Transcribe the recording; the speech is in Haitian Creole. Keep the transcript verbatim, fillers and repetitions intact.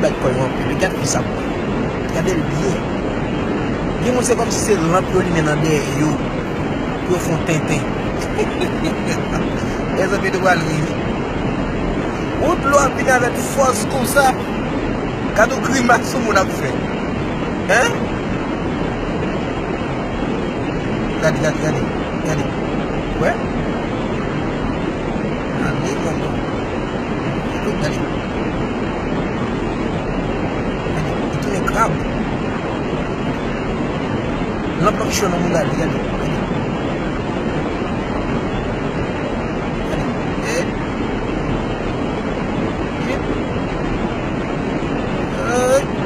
Bat kò yo anpil. Gad fi sa pou. Gade l byen. Gen moun se kòmsi se lanp yo limen nan dèyè yo. Pou yo fè yon tenten. Mezanmi, nou pral ri wi. Yon dlo ap vin avèk fòs konsa. Gad yon grimas yon moun ap fè. Hein? Gade, gade, gade. Gade. Wè? Gade, gade. Gade. Gade. Li tounen krab. Lanp lan cho nan mouda li, gade. Gade. Gade. Eh. Eh. Eh.